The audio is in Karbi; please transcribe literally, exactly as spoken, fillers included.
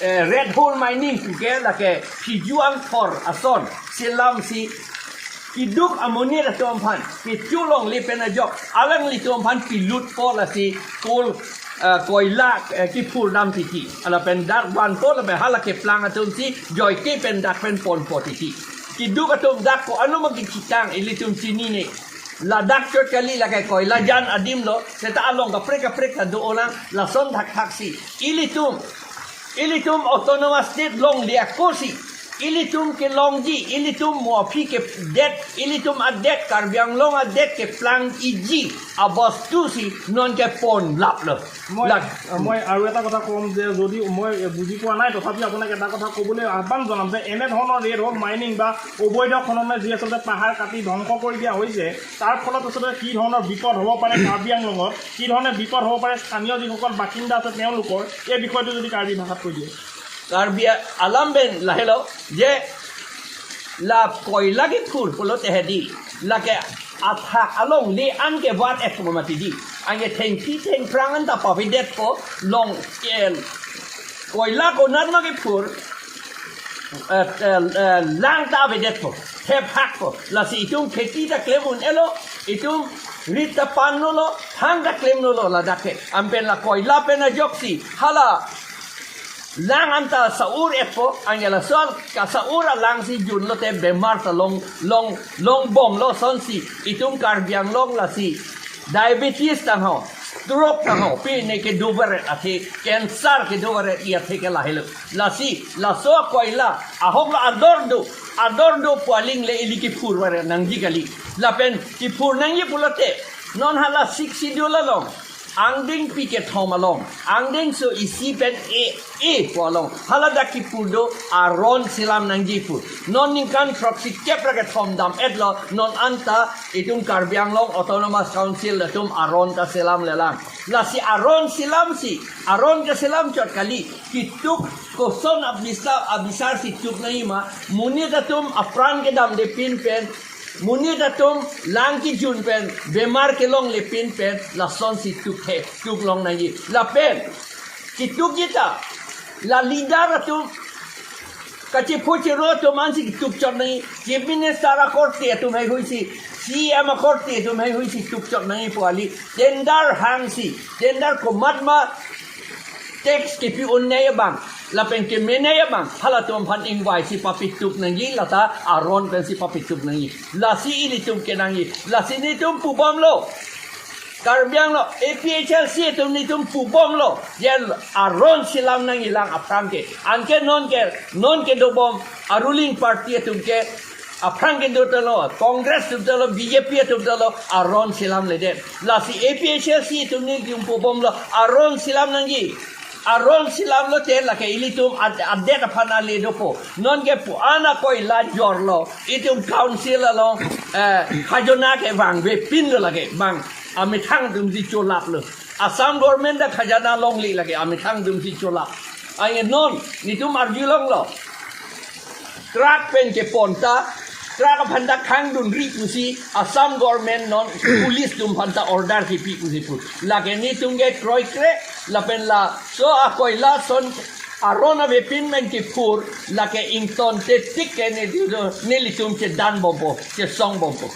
eh, red hole mining puke lake phiju angthor ason selamsi keduk amonit atum aphan kecho longle pen ajok alanglitum aphan pilutpo lasi coal, eh, koila, eh, kephur dam titi. Lapen dak vanpo lapen hala keplang atumsi joike pen dak pen ponpo titi. Keduk atum dak ko-an ma kechitang ilitum chinine. Ladak chot kali, lake koila jan adim lo, seta along kaprek kaprek ta do-olang, lason thakthaksi. Ilitum, ilitum autonomous state longle akosi, ilitum kelongji, ilitum mo aphi kedet, ilitum adet, Karbi Anglong adet keplang iji abostusi non kepon laplo. মই, Lak- মই আৰু এটা কথা ক'ম যে যদি মই বুজি পোৱা নাই, তথাপি আপোনাক এটা কথা ক'বলৈ আহ্বান জনাম যে এনেধৰণৰ ৰেড হ'ল মাইনিং বা অবৈধ খননে যি আচলতে পাহাৰ কাটি ধ্বংস কৰি দিয়া হৈছে, তাৰ ফলত আচলতে কি ধৰণৰ বিপদ হ'ব পাৰে কাৰ্বি আংলঙত, কি ধৰণে বিপদ হ'ব পাৰে স্থানীয় যিসকল বাসিন্দা আছে তেওঁলোকৰ, এই বিষয়টো যদি কাৰ্বি ভাষাত কৈ দিয়ে। Karbi alam pen lahelo je la koila kephur pulote hedi, lake athak alongle an kevat et mati di. Anke thengpi thengphrang an ta pavedetpo, long el koila konat ma kephur, eh, eh, eh, lang ta avedetpo, thephakpo. Lasi itum kheti ta klem un-elo, itum rit ta pan nolo, thang ta klem nolo ladak ke. Anpen la koila pen ajoksi hala lang an ta sa-ur etpo, anke lason kasa-ur alangsi junlote bemar ta long, long, long bomlo sonsi itum Karbi Anglong lasi diabetes tangho, stroke tangho, pine kedo varet athe, cancer kedo varet athe ke lahelo. Lasi laso koila ahok lo ador do, ador do pu alingle ili kephur varet nangji kali. Lapen kephur nangji pulote non hala Sixth Schedule along angdengpi kethom along, angdengso isi pen e, e pu along haladak kephur do, aron selam nangji pu. Non ningkan throksi kep ra kethom dam-etlo, non anta itum Karbi Anglong Autonomous Council atum aron ta selamlelang. Lasi aron selamsi, aron keselam chot kali, ketuk koson abisa-, abisarsi tuk nangji ma, monit atum apran kedamde pin pen, monit atum lang kejun pen, bemar kelongle pin pen, lasonsi tuk he, tuk long nangji. Lapen ketukji ta la leader atum, kachepho chero atum ansi tuk chot nangji, Chief Minister akorte atum heihuisi, C E M akorte atum heihuisi tuk chot nangji pu kali. Tender hangsi, tender komat ma tax kepi un-e abang, lapen keme un-e abang, halatum aphan ingvaisi papetuk nangji, lata aron pensi papetuk nangji. Lasi ilitum kenangji, lasi netum pubomlo. Karbi Anglong A P H L C atum netum pubomlo. Je aron selam nangjilang aphrang ke. Anke non ke, non kedobom a ruling party atum ke aphrang kedo talo, Congress atum talo, B J P atum talo, aron selamledet. Lasi A P H L C atum netum pubomlo, aron selam nangji. Aron selamlote lake ilitum ad-, adet aphan ale dopo. Non ke pu-an akoila jorlo, itum council along, eh, khajona kevangve pinlo lake, bang amethang atumsi cholaplo. Assam government ta khajana longle lake, amethang atumsi cholap. Anke non netum arjulonglo, truck pen kepon ta, truck aphan ta khangdunri pusi Assam government non police atum aphan ta order kepi pusi pu. Lake netum ke kroikre, lapen laso akoila ason aron avepin pen kephur, lake ingtonte tik ke nelitum, nelitum chedan bompo, chesong bompo.